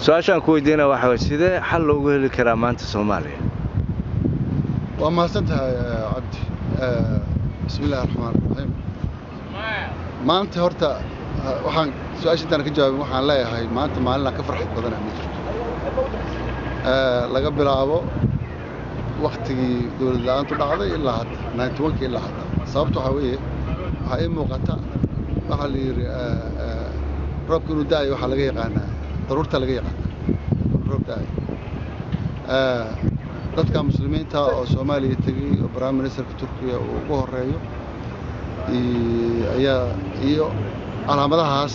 Su-aashaan ku weydiinaya waxa waye, sidee xal loogu heli karaa maanta Soomaaliya? Waa mahadsan tahay, Cabdi. Bismi illahi raxmaan raxiim. Maanta horta waxaan su-aasha intaan ka jawaabin, waxaan leeyahay maanta maalin aan ka farxad badana ma jirto, laga bilaabo waktigii dowlad la-aantu dhacday ilaa hadda, 91-kii ilaa hadda. Sababta waxaa weeye, waxaa ii muuqata, waxaa la yidhi roobka inuu da'ayo waxaa laga yaqaanaa daruurta laga yaqaanaa roob da'ayo. Dadka muslimiinta oo Soomaaliya tegey oo prime ministerka Turkiya uu ugu horeeyo ayaa iyo calaamadahaas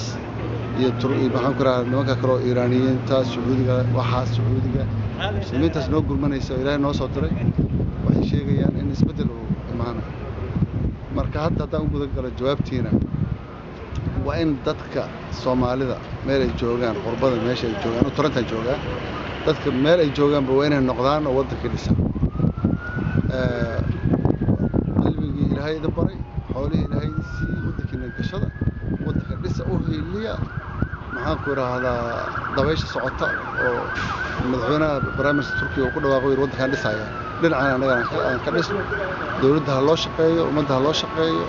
iyo maxaan ku rahaa, nimanka kale oo Iiraaniyiinta, Sacuudiga, waxaas Sacuudiga, muslimiintaas noo gurmanaysa oo Ilaahay noo soo diray, waxay sheegayaan in isbeddel uu imaanayo. Marka hadda haddaan u guda galo jawaabtiina, waa in dadka Soomaalida meel ay joogaan, qurbada meesha ay joogaan oo Toronto joogaan, dadka meel ay joogaanba waa inay noqdaan oo waddankii dhisan. Cilmigii Ilaahay idin baray, xoolihii Ilaahay idin siiyey, waddankiina gashada, waddanka dhisa, u hiiliya. Maxaan ku idhaahdaa, dabaysha socota oo madaxweynaha prime minister Turkiga uu ku dhawaaqo, yidhi waddankaan dhisaya, dhinacana annaga aan ka dhisno. Dowladda ha loo shaqeeyo, ummadda ha loo shaqeeyo.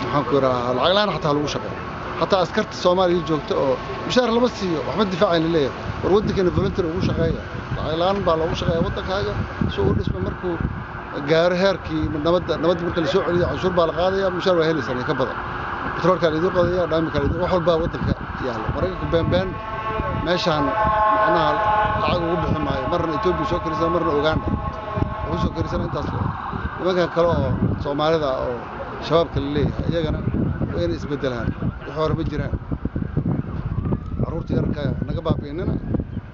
Maxaan ku idhahaa, lacag la'aan xataa ha lagu shaqeeyo. Xataa askarta Soomaaliya joogta oo mushaar lama siiyo, waxba difaacayn la leeyahay, war waddankeena volunteer ugu shaqeeya. Lacag la'aan baa loogu shaqeeya waddankaaga si uu u dhismo. Markuu gaaro heerkii nabadda, nabadda marka la soo celiyo, canshuur baa la qaadaya, mushaar waa helaysaan ka badan, batroolkaa la idiin qodaya, dhaamikaa la idiin, wax walbaa waddanka yaalla. Maraykanku been been meeshaan macnaha lacag ugu bixi maayo. Marna Etoobiya soo karisana, marna Uganda wuxuu soo karisana. Intaas nimankan kale oo Soomaalida oo shabaabka la leeyahay, iyagana waa inay isbedelaan. Wixii hore ma jiraan. Carruurta yararka naga baabi'inina.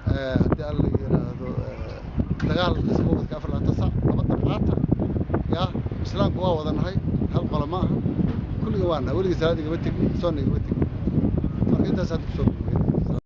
Haddii Alla yidhaahdo, dagaal isma wadka 24 saac. Nabadda qaata. Yaa islaamku waa wada nahay, hal qolo ma aha, kulliga waa nahay. Weligii salaad igama tegin, soonna igama tegin. Marka intaas hadda kusoo gabagabeyna.